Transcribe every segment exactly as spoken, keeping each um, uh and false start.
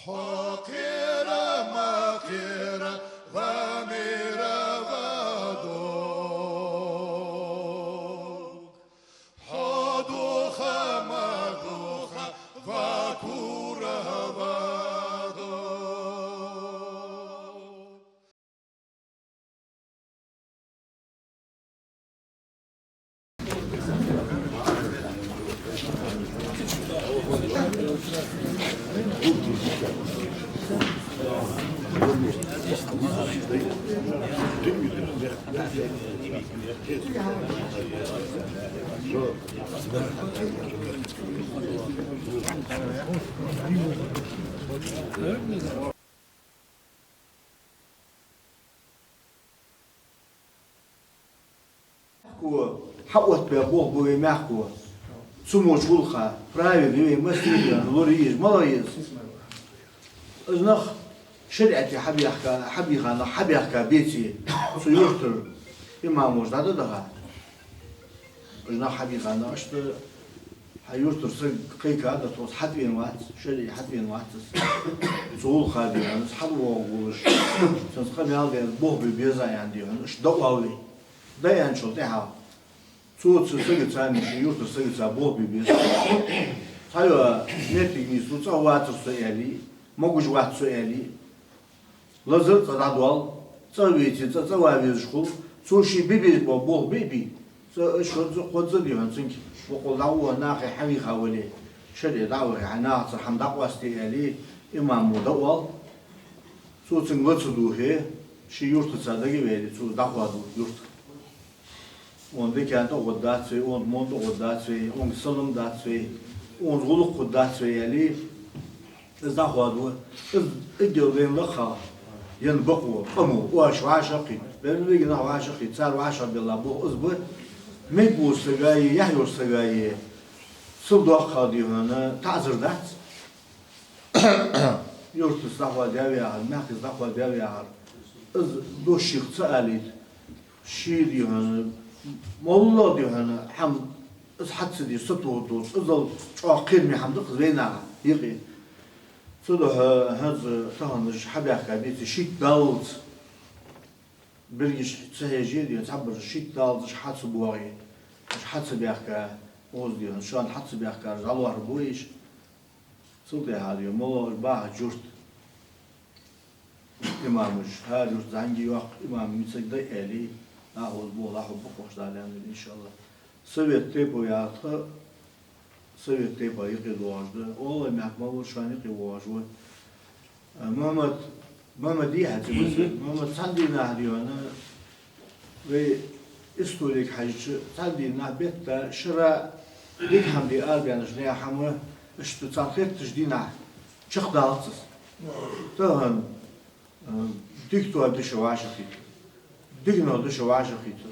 Хьо кхера ма кхера, ва мера ва дог. Хьо духа ма духа, ва кура ва дог. Мехко, хьаоттабаь болх ба вай мехко. Цу мо чу гӀулакха, правила я вай массане а, лорае еза, ма лорае еза. Из нах шариӀате хьабаьхка, хьабийха нах хьабаьхка беце, цу юртара имамаша дӀадодаха. Уж нах хьабийха нах иштта хьа юртара саг кхайкадар, тхоца хьатӀавена вац, шариӀа хьатӀавена вац из. Цу гӀулакха, дий хьона, из хьалвоагӀаш волаш, цунца къамаьл даь, болх бе беза аьнна, дий хьона, иштта дӀаоал вай. ДӀааьнначул тӀехьагӀа цо цу сагаца, ший юртара сагаца болх бе беза. Цхьайола моттиг нийслу, цӀагӀа вацар со аьле, могаш вац со аьле, лазар цӀа дӀадоал, цӀа веце, цӀа, цӀа ва везаш хул, цо ший бе беза бола болх бе а бе, цӀа ишхоза, кхоза, дий хьона, цунга бокъонца дӀагӀо, нахе хьавийха вале, шариӀа дӀа а вахе, хьай нахаца хӀама дӀакъоастаде аьле, имамо дӀаоал. Цо цунга ла ца духе, ший юртаца дагаваьле, цо дӀахоаду юрта. Онда дикан тӀагӀоргдац вай, онда мо тӀагӀоргдац вай, онда салам дац вай, онда гӀулакх хургдац вай аьле, из дӀахоаду. Из эггара вайна лакхагӀа енна бокъо, къамо, оаш вӀашагӀкхийтта, берригаш нах вӀашагӀкхийтта, цар вӀашагӀбелла болх из ба. Мегаш вола саг а е, яхь йола саг а е, цул доккхагӀа, дий хьона, таӀазар дац. Юртаца дӀахоадаьв яхар, мехкаца дӀахоадаьв яхар, из дош шийх ца алийта, ший, дий хьона, моллагӀа, дий хьона, хӀама из хьа ца деш сатохаргдолаш, иззал чӀоагӀа кхераме хӀама да-кх из вайнаха юкъе. Цудухьа хӀанз тахан уж хьабаьхка беце, шийтта даллалца, берригаш ца хьеже, дий хьона, цхьабараш шийтта даллалца уж хьа ца боагӀе, уж хьа ца баьхка, укхаза, дий хьона, шоана хьа ца баьхкараш дӀалоархӀаргба уж. Цул тӀехьагӀа, дий хьона, моллагӀа уж бахача юрта имамаш, хӀара юрта зӀамига йоаккха имам мичад а аьле, нах укхаза болх дӀахьоргба-кх, Дала аьнна дале, иншааллахӀ. Совет тейпов яхар тха, Совет тейпов юкъе доагӀаш да. ГӀалгӀай мехка мел вар шоана юкъе воагӀаш ва. Мухьаммад, Мухьаммад дий хьа цӀи? Мухьаммад. Мухьаммад, цхьан дийнахьа, дий хьона, вай историга хьежача, цхьан дийнахьа бетта шера дика хӀама де арабаьннача наьха хӀама, иштта царна хеттача дийнахьа чакхдалац из. Тахан, э, дика тоаба дешаш вӀашагӀкхийтта, дика нах дешаш вӀашагӀкхийтта.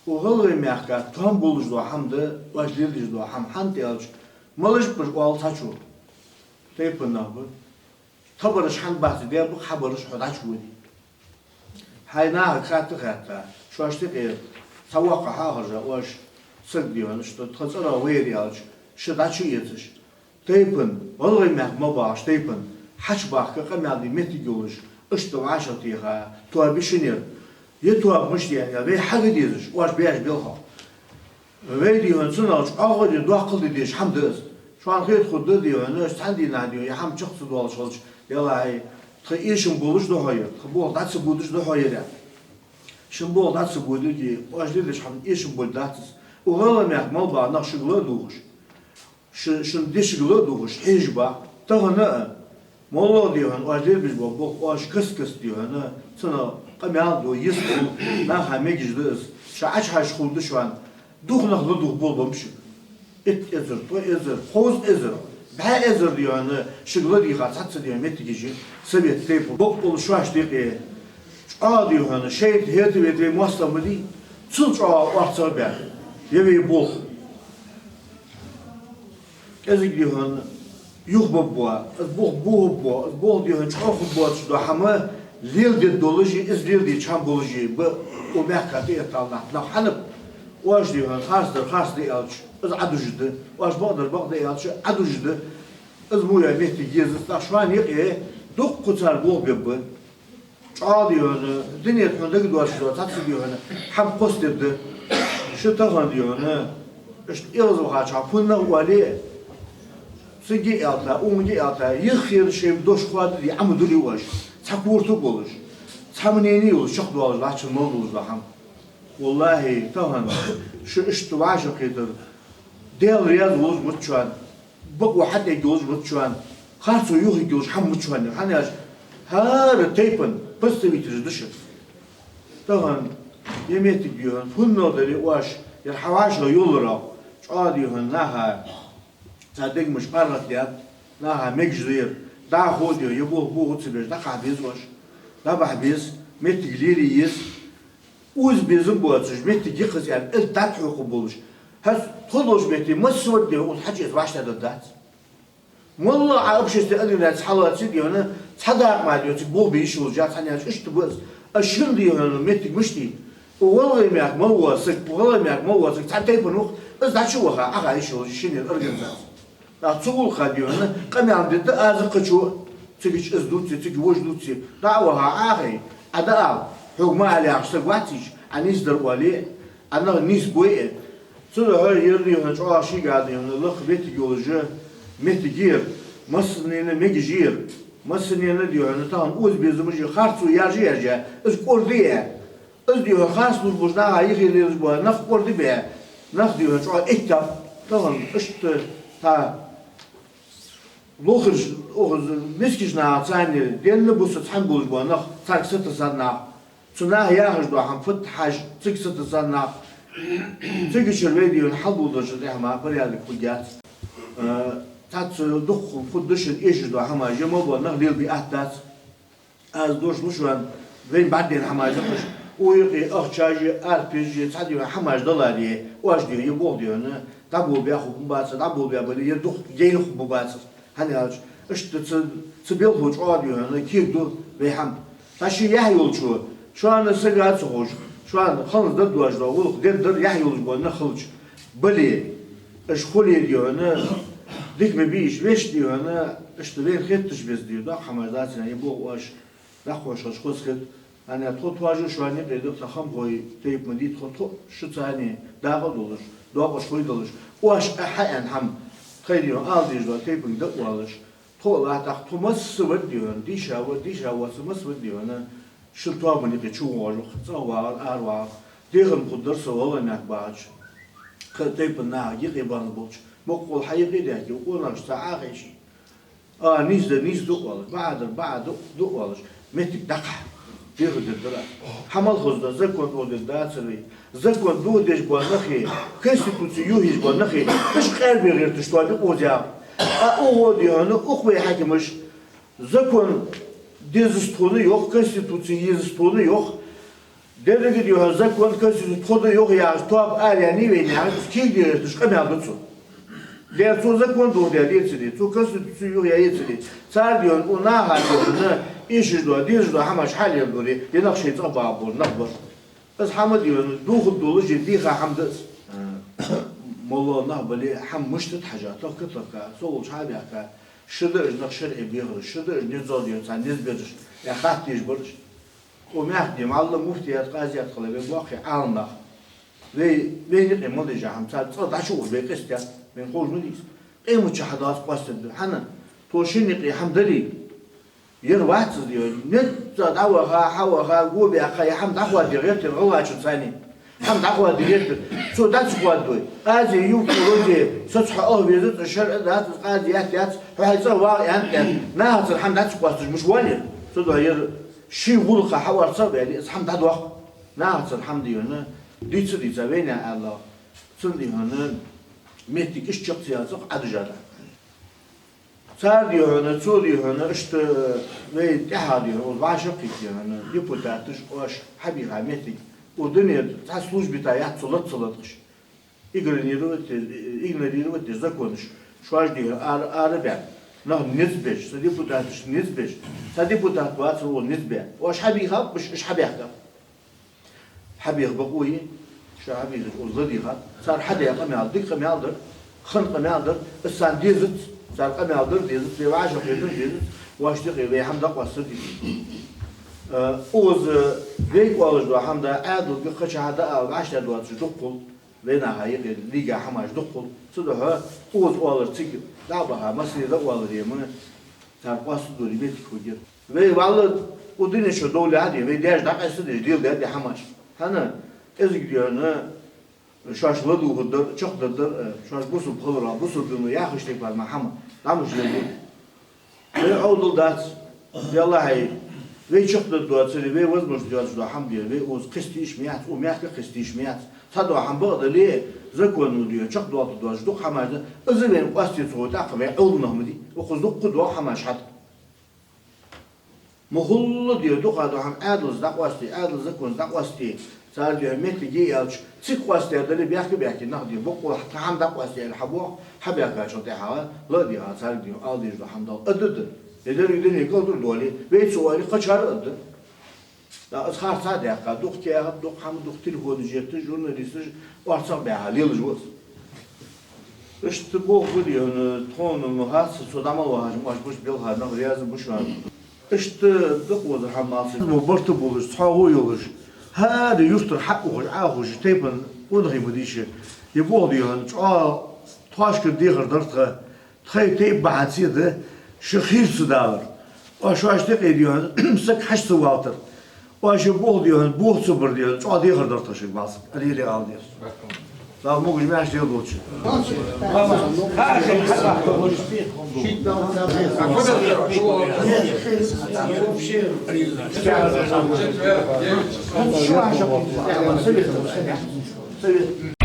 Укх ГӀалгӀай мехка тоам болаш дола хӀама да оаш леладеш дола хӀама, хӀана аьлча, малаш ба уж оалаш цхьачо? Тайпан нах ба. Тхабараш хӀана бац, дер ба-кх, хьабараш хьо дӀачуводе. Хьай нахага хатта а хаьтта, шоашта юкъе цхьа воккха хьехаржа, оаш саг, дий хьона, иштта тха цӀерагӀа вар аьлча, шо дӀачуэцаш, тайпан, ГӀалгӀай мехка мел багӀача тайпан хьачубахка къамаьл де моттиг йолаш, иштта вӀашагӀтеха тоаба я шиннера. Е тоаба мишта я аьнна, вай хьага дезаш, оаш беш белхах. Вай, дий хьона, цунах чӀоагӀа де, доккхал де дезаш хӀама да из. Шоана хетаргда, дий хьона, цхьан дийнахьа, дий хьона, е хӀама чакх ца доалаш хилча, делахь, тха эшам болаш да хьо ер, тха болх дӀа ца бодаш да хьо ер. Шун болх дӀа ца боде, оаш леладеш хӀама эшам болаш дац из. Укх ГӀалгӀай мехка мел багӀа нах шугара а дувгӀаш, шу-, шун дешагара а дувгӀаш хьежаш ба. Тахан а, моллагӀа, дий хьона, оаш лелабеш бола болх, оаш каст-каста, дий хьона, цунах къамаьл ду, йист хул, наха мегаш да из. Ша Ӏочухьажача хургда шоана дукха нах ладувгӀа болабеннаб шуга. Итт эзар, ткъо эзар, кхузткъа эзар, бӀаь эзар, дий хьона, шуга ладийгӀа цхьацца, дий хьона, моттигаш я Совет тейпов. Бокъонца шоашта юкъе чӀоагӀа, дий хьона, шайтӀа хӀета-вета вай моастагӀа ма дий, цул чӀоагӀа орцагӀа баьннаб вай болх. КӀезига, дий хьона, юхабаргба, из болх бохаргба, из болх, дий хьона, чӀоагӀа хургбоацаш дола хӀама леладергдолаш а, из леладеча хӀаман болаш а ба укх мехка тӀаэттача наха. Нах хьанаб, оаш, дий хьона, харцдар харц да аьлча, из Ӏодужаш да, оаш бакъдар бакъ да аьлча, Ӏодужаш да. Из мо яь моттиг я из, тӀаккха шоана юкъе Дукха цар болх бергба. ЧӀоагӀа, дий хьона, дунен тӀа хьона дагадоацаш дола цхьацца, дий хьона, хӀама кхоссадергда. Шо тахан, дий хьона, иштта эгӀазвахача хьона фуннагӀа оале а, цунга аьлча, укхунга аьлча, юххера шоай дош хоададий, Ӏомадаьлий оаш, цхьа корта болаш, цхьа мнени йолаш чакхдоалаш латтачун мел долаш дола хӀама. ВаллахӀи, тахан шо иштта вӀашагӀкхетар Даьла раьза волаш ма вац шоана, бакъо хьатӀаергйолаш ма вац шоана, харцо юхаергйолаш хӀама ма вац шоана. ХӀана аьлча, хӀара тайпан представителаш да шо. Тахан ер моттиг, дий хьона, фуннагӀа дале а оаш, ер хьа вӀашагӀйолларах, чӀоагӀа, дий хьона, наха цар дегаш паргӀатъяьннай, наха мегаш да ер, дӀахо, дий хьона, ер болх бохо ца беш, дӀакхахьа беза оаш, дӀабахьа беза, моттиг лелае еза. Укхаза безам боацаш, моттиг я-кх из аьнна, из дӀатӀахьокхаргболаш. ХӀанз тхо долча метте масса вар, дий хьона, укхаза хьачуэца вӀаштӀехьадаргдац. МоллагӀа Ӏа обществе аьнна дац хьалаца, дий хьона, цхьа дакъа мара, дий хьона, цига болх бе йиш йолаш яц, хӀана аьлча иштта ба из. Аз шун, дий хьона, моттиг мишта я? Укх ГӀалгӀай мехка мел вола саг, укх ГӀалгӀай мехка мел вола саг, цхьа тайпан ва-кх, из дӀачуваха Ӏохайша йиш йолаш я шун ер организаци. ТӀаккха цу гӀулакха, дий хьона, къамаьл дергда аз а кхычо, цига из дувце, цига вож дувце. ДӀа а ваха, Ӏохай, Ӏа дӀаала, хьога ма аллара яхаш саг вац из, Ӏа нийсдар оале а, Ӏа нах нийсбой а. Цудухьа ер, дий хьона, чӀоагӀа шийга, дий хьона, лакха моттиг йолаш я, моттиг я ер, массанена мегаш я ер, массанена, дий хьона, тахан укхаза безамаш я, харцо яржа-яржа, из кӀордаде. Из, дий хьона, харц лувш болча наха юхе лелаш бола нах кӀордабе, нах, дий хьона, чӀоагӀа эттаб. Тахан иштта цхьа лохараш, укхаза мискача наха, царна денна-бусалба цхьана болаш бола нах, царга сатесса нах. Цу наха яхаш дола хӀама фатта хьажа, цига сатесса нах. Цигачара вай, дий хьона, хьалдоладеча тӀехьа мара порядок хургьяц. Э, цхьацца дукха хургда шоана эшаш дола хӀамаш, е мел бола нах лелабе атта дац. Аз дош лу шоана, вайна бӀаргадайна хӀамаш да-кх уж. Укх юкъе ахчаш а, арпаш а, цхьа, дий хьона, хӀамаш даларе, оаш, дий хьона, ер болх, дий хьона, дӀаболабаь хургбацар, дӀаболабаь бале, ер дукха гайна хургбацар. ХӀана аьлча, иштта цу, цу балхо чӀоагӀа, дий хьона, кегаду вай хӀама. Цхьа ший яхь йолчо, шоана сага ца ховш, шоана хӀанз дергдоацаш дола гӀулакх дергдар яхь йолаш бола нах хилча, бале, уж хуле, дий хьона, дика ма бий уж, вешта, дий хьона, иштта вайна хетташ беза, дий хьона, доккха хӀамаш дац аьнна, ер болх оаш дӀахьош хилча хоза хет. ХӀана аьлча тхо тоаша шоана юкъе да, тха хамхой тайпа ма дий тхо, тхо шуца цхьана дакъа долаш, доакъашхой долаш, оаш Ӏа хьааьнна хӀама тхоай, дий хьона, ала дезаш дола тайпанга дӀаоалаш, тхо а латтача, тхо масса вар, дий хьона, дийша вар, дийша воацар масса вар, дий хьона, шун тоабан юкъе чувоагӀаш ва-кх, цӀагӀа вагӀар, ара вагӀар. Дехар ма хургдар со ГӀалгӀай мехка бахача, кхы тайпан наха юкъе бахьан болча, мукъагӀолла хьа юкъе даьхке, укх къонахчоа цхьа Ӏохайший. А, нийсдар нийсду оалаш, бакъахьа дар бакъахьа ду, ду оалаш, моттиг дӀакхахьа. Дехар дергдар аз. Хьа мел хоза да, закон дохадергдацар вай. Закон дохадеш бола нахи, Конституци юхаеш бола нахи, уж къаьрбе гӀерташ тоабе укхаза. А укхо, дий хьона, укх вай хьакимаш, закон дезац тхона йоах, Конституци езац тхона йоах. Деррига, дий хьона, закон, Конституци тхо да йоах яхаш, тоаба араяьннай вайна яхаш, из кегаде гӀерташ къамаьл да цо. Дера цо закон дохадаь децаре, цо Конституци юхаяь ецаре, цар, дий хьона, укх наха, дий хьона, эшаш дола, дезаш дола хӀамаш хьалеладаре, е нах шоай цӀагӀа багӀаргболаш нах бар. Из хӀама, дий хьона, дохаргдолаш, е дийха хӀама да из. Э, моллагӀа нах бале, хӀама мишта да хьажа, тахка-тахка, со волча хьа а баьхка, шо да уж нах шарӀе бехараш, шо да уж низ, дий хьона, царна низ бераш, е хатта дезаш бараш. Укх мехка, дий, муаллим, муфтият, къазият хила вай боккхий Ӏаламнах. Вай, вайна юкъе мел дезаш хӀама цар цӀагӀа дӀачуухаш вай къестадаьд, вайна ховш ма дий из. Къематди хьадаллалца къоастадергда. ХӀана? Тхо шун юкъе хӀама дале, ер вац из, дий хьона, низ дӀаваха, хьаваха, го баьккха, е хӀама дӀахоададе гӀертар гӀалгӀачоа цхьана. ХӀама дӀахоададе гӀертар. Цо дӀа ца хоададой. Аз е ювкъа лозе, со цхьа ах везац, шарӀа дац, къазият яц, хьо хьай цӀагӀа вагӀа аьнна, аьнна. Нахацара хӀама дӀа ца къоастадеш мишта воалл ер? Цудухьа ер ший гӀулакха хьаоарца а ваьле, из хӀама дӀадоаккх. Нахацара хӀама, дий хьона, дийца а дийца, вайна аьлча, цун, дий хьона, моттиг иштта чакх ца яьлча, цӀаккха Ӏодужаргда. Цар, дий хьона, цо, дий хьона, иштта вай тӀехьа, дий хьона, вӀашагӀкхийтта, дий хьона, депутаташ, оаш хьабийха моттиг, укх дунен тӀа цхьа служба тӀа яц цо лаца ца латкъаш. Игнорировать, игнорировать деш законаш. Шоаш, дий хьона, ара, ара баьнна. Нах низ беш, са депутаташ низ беш. Са депутат вацар укхо низ бе. Оаш хьабийхаб уж, уж хьабаьхкаб. Хьабеха бокъо я, шо хьабийхача укхаза ладийгӀад. Цар хьадаь къамаьл дика къамаьл дар, хинна къамаьл дар, из царна дезац, Цар къамаьл дар деза, вай вӀашагӀкхетар деза, вӀаший юкъе вай хӀама дӀакъоастар деза. Э, укхаза вай оалаш дола хӀама да, Ӏаьдалга кхычахьа дӀаала вӀаштӀехьа доацаш дукха хул, вай наха юкъе лийга хӀамаш дукха хул. Цудухьа укхаза оалар цига дӀа а баха, массане дӀаоаларе ма, цар къоастадаларе моттиг хургьяр. Вай вӀалла укх дунен чу довлалехьа а, вай даьша дӀакъаьста дезаш, леладаь а хӀамаш. ХӀана, кӀезига дий хьона, шоаш ладувгӀаргдар, чакхдаргдар, э, шоаш бусалба хиларах, бусалба дин яхаш тайпара ма хӀама, дӀа муш леладу. Вай Ӏовдал дац, Даьллахьа, вай чакхдаргдоацаре, вай возможность доацаш дола хӀама да, вай укхаза кхесташ ма яц, укх мехка кхесташ ма яц. Цхьа дола хӀама бакъдале, законо дий хьона, чакхдоалийтаргдоацаш дукха хӀамаш да, из вайна къоастаде ца ховре, тӀаккха вай Ӏовдал нах ма дий, укхаза дукха доагӀа хӀамаш хьатӀа. Ма хулла дий хьона дукха дола хӀама Ӏаьдалца дӀакъоастаде, Ӏаьдала законца дӀакъоастаде, цар дий хьона моттиг е аьлча, цига къоастадаь дале, бехк-бехке нах дий, боккъала тха хӀама дӀакъоастаде аьнна хьабоагӀа, хьабаьхкачул тӀехьагӀа ладийгӀа царга дий хьона ала дезаш дола хӀама Далла аргда. Е деррига дунен кӀалдур доале, вай ца оале, кхычар а аргда. ТӀаккха из харцахьа даьккха, дукха каьхат, дукха хӀама, дукха телефонаш етташ, журналисташ орцагӀбаьха лелаш ва из. Иштта болх ба дий хьона, тхона ма хац, со дӀа мел вахача, оаш беш белха нах раьза ба шоана. Иштта да-кх укхаза хӀама, малсаг мо барт болаш, цхьоагӀо йолаш, хӀара юртара хьаухаш, Ӏоухаш, тайпан къонахий ма дий шо. Е болх дий хьона, чӀоагӀа тхоашкара дехар дар тха, тхоай тайпа бахьанце да шо хийра ца далар. Оаш шоашта юкъе дий хьона саг хьачу ца валтар. Оаш болх дий хьона, болх ца бар дий хьона, чӀоагӀа дехар дар тха шуга, малсаг. Алире ала деза. Дала могаш-маьрша леладолда шо. Совет.